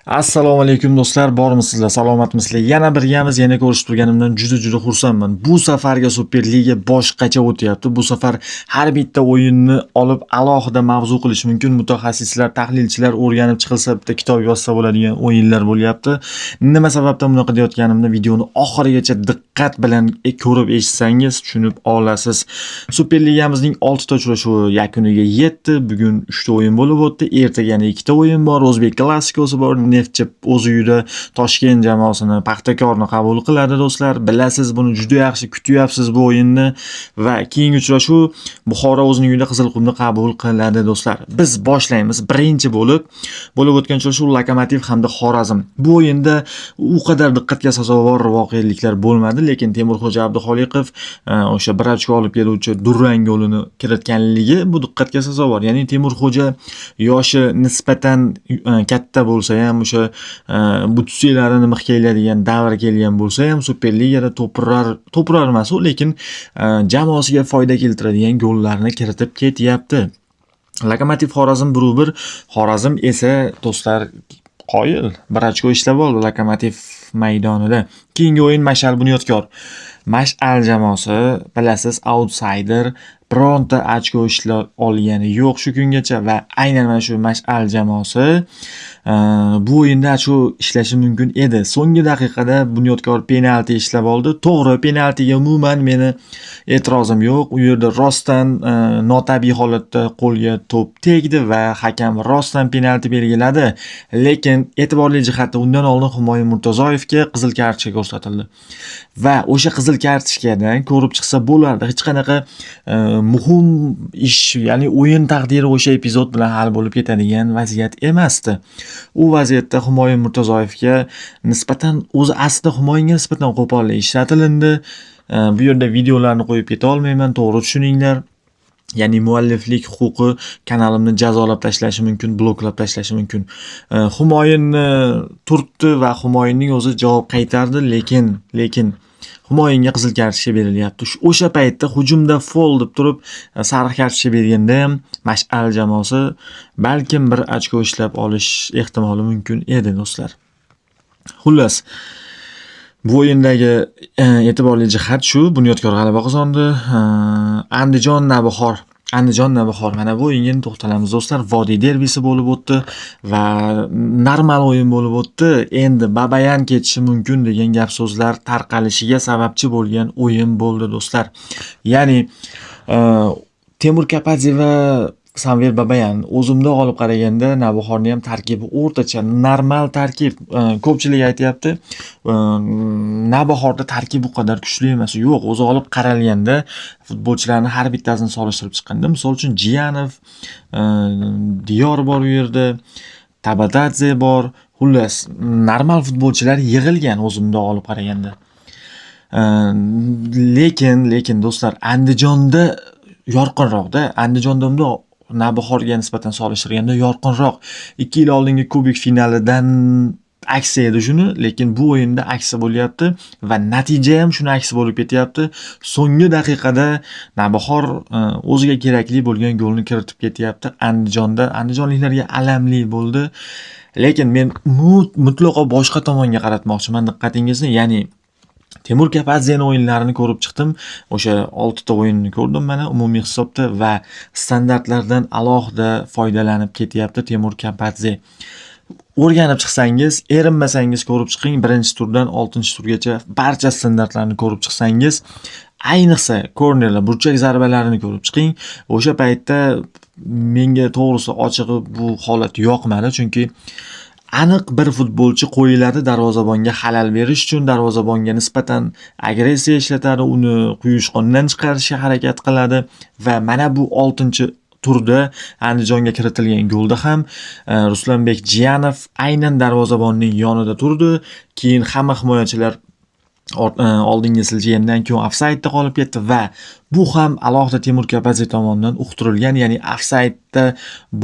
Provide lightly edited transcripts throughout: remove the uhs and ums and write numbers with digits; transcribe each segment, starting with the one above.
Assalomu alaykum do'stlar, bormisizlar, salomatmisizlar? Yana birgamiz, yana ko'rishib turganimdan juda-juda xursandman. Bu safargi Superliga boshqacha o'tyapti. Bu safar har bitta o'yinni olib alohida mavzu qilish mumkin. Mutaxassislar, tahlilchilar o'rganib chiqilsa, bitta kitob yozsa bo'ladigan o'yinlar bo'lyapti. Nima sababdan bunaqa deyotganimni videoni oxirigacha diqqat bilan ko'rib eshitsangiz tushunib olasiz. Superligamizning 6 ta uchrashuvi yakuniga yetdi. Bugun 3 ta o'yin bo'lib o'tdi. Ertaga yana 2 ta o'yin bor. O'zbek klassikosi bor. Neftchi o'z uyida Toshkent jamoasini, Paxtakorni qabul qiladi do'stlar. Bilasiz, buni juda yaxshi kutyapsiz bu o'yinni va keyingi uchrashuv Buxoro o'zining uyida Qizilqumni qabul qiladi do'stlar. Biz boshlaymiz. Birinchi bo'lib o'tgan uchrashuv Lokomotiv hamda Xorazm. Bu o'yinda u qadar diqqatga sazovor voqeliklar bo'lmadi, lekin Temurxo'ja Abduxoliqov o'sha bir ochko olib keluvchi durang golini kiritganligi bu diqqatga sazovor. Ya'ni Temurxo'ja yoshi nisbatan katta bo'lsa ham, o'sha butsilarini mixkaylaydigan davr kelgan bo'lsa ham, Superligada to'p urar emas u, lekin jamoasiga foyda keltiradigan gollarni kiritib ketyapti. Lokomotiv Xorazm 1-1. Xorazm esa do'stlar qoyil, bir ochko ishlab oldi Lokomotiv maydonida. Keyingi o'yin Mash'al Bunyodkor. Mash'al jamoasi, bilasiz, outsider, bironta ochko ishlab olgani yo'q shu kungacha va aynan mana shu Mash'al jamoasi bu o'yinda ochko ishlashi mumkin edi. So'nggi daqiqada Bunyodkor penalti ishlab oldi. To'g'ri, penaltiga umuman meni e'tirozim yo'q. U yerda rostdan notabiiy holatda qo'lga to'p tegdi va hakam rostdan penalti belgiladi. Lekin e'tiborli jihati, undan oldin Humoyun Murtazoyevga qizil kartochka ko'rsatildi. Va o'sha qizil kartochkadan ko'rib chiqsa bo'lardi. Hech qanaqa muhim ish, ya'ni o'yin taqdiri o'sha epizod bilan hal bo'lib ketadigan vaziyat emasdi. U vaziyatda Humoyun Murtazoyevga nisbatan, o'zi aslida Humoyunga nisbatan qo'pollik ishlatilindi. Bu yerda videolarni qo'yib keta olmayman, to'g'ri tushuninglar. Ya'ni mualliflik huquqi kanalimni jazolab tashlashi mumkin, bloklab tashlashi mumkin. Humoyunni turtdi va Humoyunning o'zi javob qaytardi, lekin Humoyunga qizil kartochka berilyapti. O'sha paytda hujumda fol deb turib sariq kartochka berganda ham Mash'al jamoasi balkim bir ochko ishlab olish ehtimoli mumkin edi do'stlar. Xullas, bu o'yindagi e'tiborli jihat shu, Bunyodkor g'alaba qozondi. Andijon Navbahor. Andijon Navbahor. Mana bu o'yinga endi to'xtalamiz do'stlar. Vodiy derbisi bo'lib o'tdi va normal o'yin bo'lib o'tdi. Endi Babayan ketishi mumkin degan gap so'zlar tarqalishiga sababchi bo'lgan o'yin bo'ldi do'stlar. Ya'ni Temur Kapadze va Samvel Babayan, o'zimda olib qaraganda Navbahorni ham tarkibi o'rtacha, normal tarkib. Ko'pchilik aytyapti, Navbahorda tarkib u qadar kuchli emas. Yo'q, o'zi olib qaralganda futbolchilarni har bittasini solishtirib chiqqanda, misol uchun Jiyanov, Diyor bor u yerda, Tabatadze bor. Xullas, normal futbolchilar yig'ilgan o'zimda olib qaraganda. Lekin do'stlar, Andijonda yorqinroqda. Andijonda bundoq Navbahorga nisbatan solishtirganda yorqinroq. 2 yil oldingi kubok finalidan aksi edi shuni, lekin bu o'yinda aksi bo'lyapti va natija ham shuni aksi bo'lib ketyapti. So'nggi daqiqada Navbahor o'ziga kerakli bo'lgan golni kiritib ketyapti Andijonda. Andijonliklarga alamli bo'ldi. Lekin men mutlaqo boshqa tomonga qaratmoqchiman diqqatingizni. Ya'ni Temur Kapadzeni o'yinlarini ko'rib chiqdim. O'sha 6 ta o'yinni ko'rdim mana umumiy hisobda va standartlardan alohida foydalanib ketyapti Temur Kapadze. O'rganib chiqsangiz, erinmasangiz ko'rib chiqing. Birinchi turdan 6-turgacha barcha standartlarni ko'rib chiqsangiz, ayniqsa kornerlar, burchak zarbalarini ko'rib chiqing. O'sha paytda menga to'g'risi ochig'i bu holat yoqmadi, chunki aniq bir futbolchi qo'yiladi darvozabonga xalal berish uchun, darvozabonga nisbatan agressiya ishlatadi, uni quyushqondan chiqarishga harakat qiladi va mana bu 6-turda Andijonga kiritilgan golda ham Ruslanbek Jiyanov aynan darvozabonning yonida turdi. Keyin hamma himoyachilar oldinga siljigandan keyin ofsaydda qolib ketdi va bu ham alohida Temur Kapadze tomonidan uqtirilgan, ya'ni ofsaydda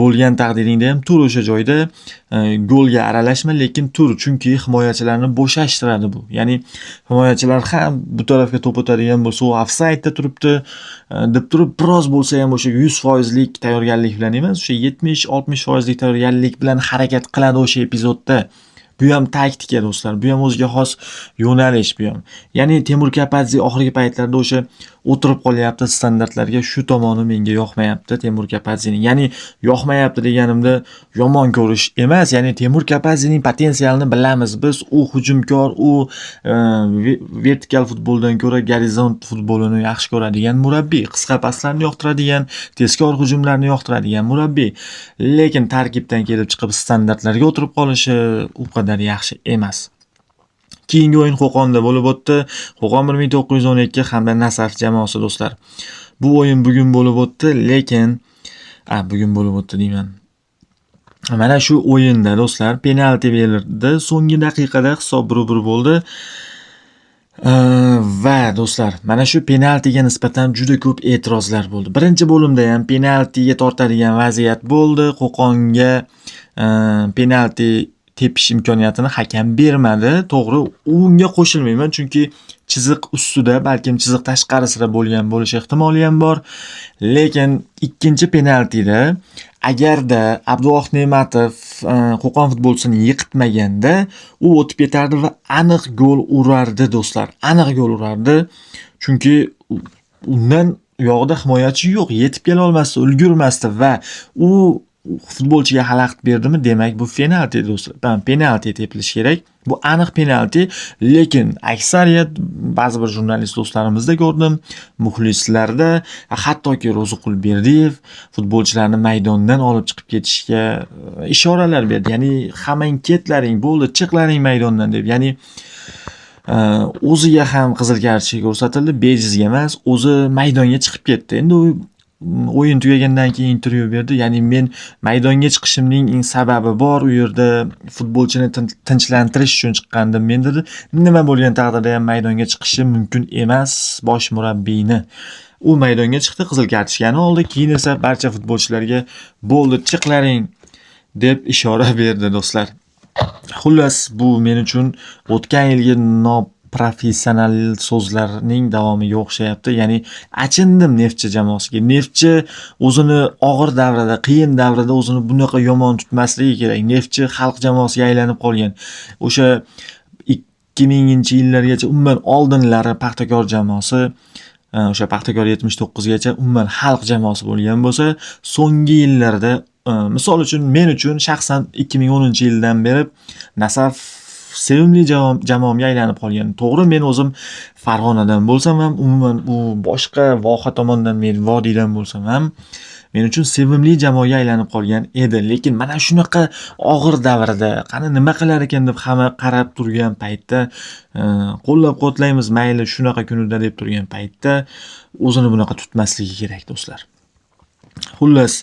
bo'lgan taqdiringda ham tur o'sha joyda, golga aralashma, lekin tur, chunki himoyachilarni bo'shashtiradi bu. Ya'ni himoyachilar ham bu tarafga to'p o'tadigan bo'lsa, u ofsaydda turibdi deb turib, biroz bo'lsa ham o'sha 100 foizlik tayyorgarlik bilan emas, o'sha 70-60 foizlik tayyorgarlik bilan harakat qiladi o'sha epizodda. Bu ham taktika do'stlar, bu ham o'ziga xos yo'nalish bu ham. Ya'ni Temur Kapadze oxirgi paytlarda o'sha o'tirib qolyapti standartlarga, shu tomoni menga yoqmayapti Temur Kapadzening. Ya'ni yoqmayapti deganimda yomon ko'rish emas, ya'ni Temur Kapadzening potensialini bilamiz biz. U hujumkor, u vertikal futboldan ko'ra gorizont futbolini yaxshi ko'radigan murabbiy, qisqa paslarni yoqtiradigan, tezkor hujumlarni yoqtiradigan murabbiy. Lekin tarkibdan kelib chiqib standartlarga o'tirib qolishi u qadar yaxshi emas. Keyingi o'yin Qo'qonda bo'lib o'tdi. Qo'qon 1912 hamda Nasaf jamoasi do'stlar. Bu o'yin bugun bo'lib o'tdi, lekin bugun bo'lib o'tdi deyman. Mana shu o'yinda do'stlar penalti berildi. So'nggi daqiqada hisob 1-1 bo'ldi. Va do'stlar, mana shu penaltiga nisbatan juda ko'p e'tirozlar bo'ldi. Birinchi bo'limda ham penaltiga tortadigan vaziyat bo'ldi. Qo'qonga penalti tepish imkoniyatini hakam bermadi. To'g'ri, unga qo'shilmayman, chunki chiziq ustida, balkim chiziq tashqarisida bo'lgan bo'lishi ehtimoli ham bor. Lekin ikkinchi penaltida agarda Abduvohid Ne'matov Qo'qon futbolchisini yiqitmaganda, u o'tib ketardi va aniq gol urardi do'stlar. Aniq gol urardi. Chunki undan uyog'ida himoyachi yo'q, yetib kela olmasdi, ulgurmasdi va u futbolchiga xalaqit berdimi, demak bu penalti do'stlar. Penalti tepilishi kerak. Bu aniq penalti, lekin aksariyat ba'zi bir jurnalist do'stlarimizda ko'rdim, muxlislarda, hattoki Ro'ziqul Berdiyev futbolchilarni maydondan olib chiqib ketishga ishoralar berdi. Ya'ni hammang ketlaring, bo'ldi, chiqlaring maydondan deb. Ya'ni o'ziga ham qizil kartochka ko'rsatildi, bejizga emas, o'zi maydonga chiqib ketdi. Endi u o'yin tugagandan keyin intervyu berdi. Ya'ni men maydonga chiqishimning sababi bor. U yerda futbolchini tinchlantirish uchun chiqqandim men dedi. Nima bo'lgan taqdirda ham maydonga chiqishim mumkin emas bosh murabbiyni. U maydonga chiqdi, qizil kartochkani oldi. Keyin esa barcha futbolchilarga bo'ldi, chiqlaring deb ishora berdi do'stlar. Xullas, bu men uchun o'tgan yilgi noprofessional so'zlarning davomiga o'xshayapti. Ya'ni achindim Neftchi jamoasiga. Neftchi o'zini og'ir davrida, qiyin davrida o'zini bunaqa yomon tutmasligi kerak. Neftchi xalq jamoasiga aylanib qolgan. O'sha 2000-yillargacha umuman oldinlari Paxtakor jamoasi, o'sha Paxtakor 79 gacha umuman xalq jamoasi bo'lgan bo'lsa, so'nggi yillarda, misol uchun men uchun shaxsan 2010-yildan beri Nasaf sevimli jamoamga aylanib qolgan. To'g'ri, men o'zim Farg'onadan bo'lsam ham, umuman u boshqa voha tomondan, men vodiydan bo'lsam ham, men uchun sevimli jamoaga aylanib qolgan edi. Lekin mana shunaqa og'ir davrda, qani nima qilar ekan deb hamma qarab turgan paytda, qo'llab-quvvatlaymiz, mayli shunaqa kunida deb turgan paytda o'zini bunaqa tutmasligi kerak do'stlar. Xullas,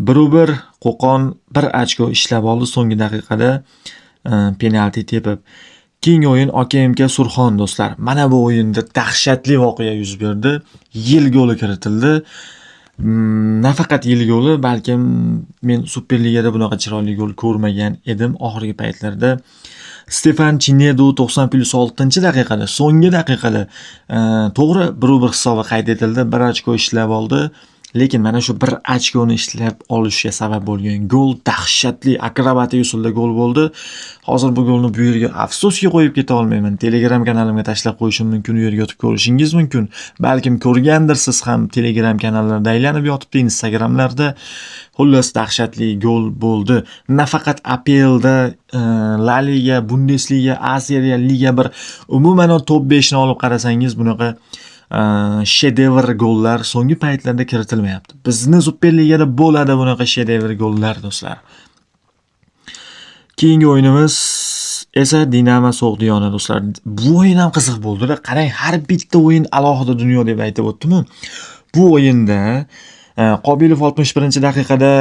1-1 Qo'qon bir ochko ishlab oldi so'nggi daqiqada penalti tepib. Keyingi o'yin OKMK Surxon do'stlar. Mana bu o'yinda dahshatli voqea yuz berdi. Yil goli kiritildi. Nafaqat yil goli, balkim men Superligada bunaqa chiroyli gol ko'rmagan edim oxirgi paytlarda. Stefan Chinedu 90+6-daqiqada, so'nggi daqiqada, to'g'ri 1-1 hisobi qayd etildi, bir ochko ishlab oldi. Lekin mana shu bir ochkoni ishlab olishga sabab bo'lgan gol dahshatli akrobatik usulda gol bo'ldi. Hozir bu golni bu yerga afsuski qo'yib keta olmayman. Telegram kanalimga tashlab qo'yishim mumkin, u yerga o'tib ko'rishingiz mumkin. Balkim ko'rgandirsiz ham, Telegram kanallarida aylanib yotibdi, Instagramlarda. Xullas, dahshatli gol bo'ldi. Nafaqat APLda, La Liga, Bundesliga, A Seriya, Liga 1, umuman top 5 ni olib qarasangiz bunaqa shedevr gollar so'nggi paytlarda kiritilmayapti. Bizni Superligada bo'ladi bunaqa shedevr gollar do'stlar. Keyingi o'yinimiz esa Dinamo So'g'diyona do'stlar. Bu o'yin ham qiziq bo'ldi-da. Qarang, har bitta o'yin alohida dunyo deb aytib o'tdim-ku. Bu o'yinda Qobilov 61-daqiqada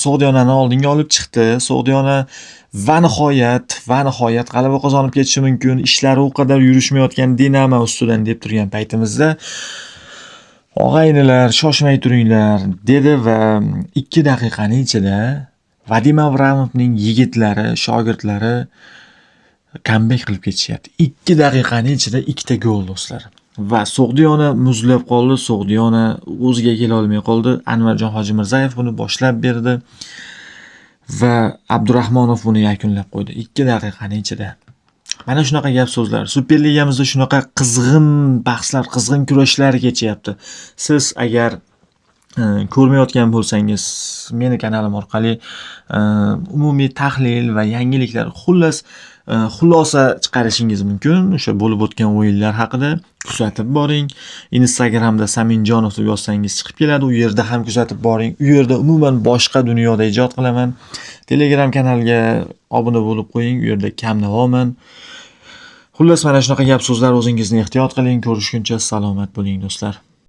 So'g'diyonani oldinga olib chiqdi. So'g'diyona va nihoyat g'alaba qozonib ketishi mumkin. Ishlari u qadar yurishmayotgan Dinamo ustidan deb turgan paytimizda og'aynilar shoshmay turinglar dedi va 2 daqiqaning ichida Vadim Abramovning yigitlari, shogirdlari comeback qilib ketishyapti. 2 daqiqaning ichida ikkita gol do'stlar. Va So'g'diyona muzlab qoldi. So'g'diyona o'ziga kela olmay qoldi. Anvarjon Hojimirzayev buni boshlab berdi. Va Abdurahmonov buni yakunlab qo'ydi 2 daqiqaning ichida. Mana shunaqa gap so'zlar. Superligamizda shunaqa qizg'in bahslar, qizg'in kurashlar kechyapti. Siz agar ko'rmayotgan bo'lsangiz, meni kanalim orqali umumiy tahlil va yangiliklar, xullas, xulosa chiqarishingiz mumkin. O'sha bo'lib o'tgan o'yinlar haqida kuzatib boring. Instagramda Saminjonov deb yozsangiz chiqib keladi. U yerda ham kuzatib boring. U yerda umuman boshqa dunyoda ijod qilaman. Telegram kanalga obuna bo'lib qo'ying. U yerda kamnavoman. Xullas, mana shunaqa gap so'zlar, o'zingizni ehtiyot qiling. Ko'rishguncha salomat bo'ling, do'stlar.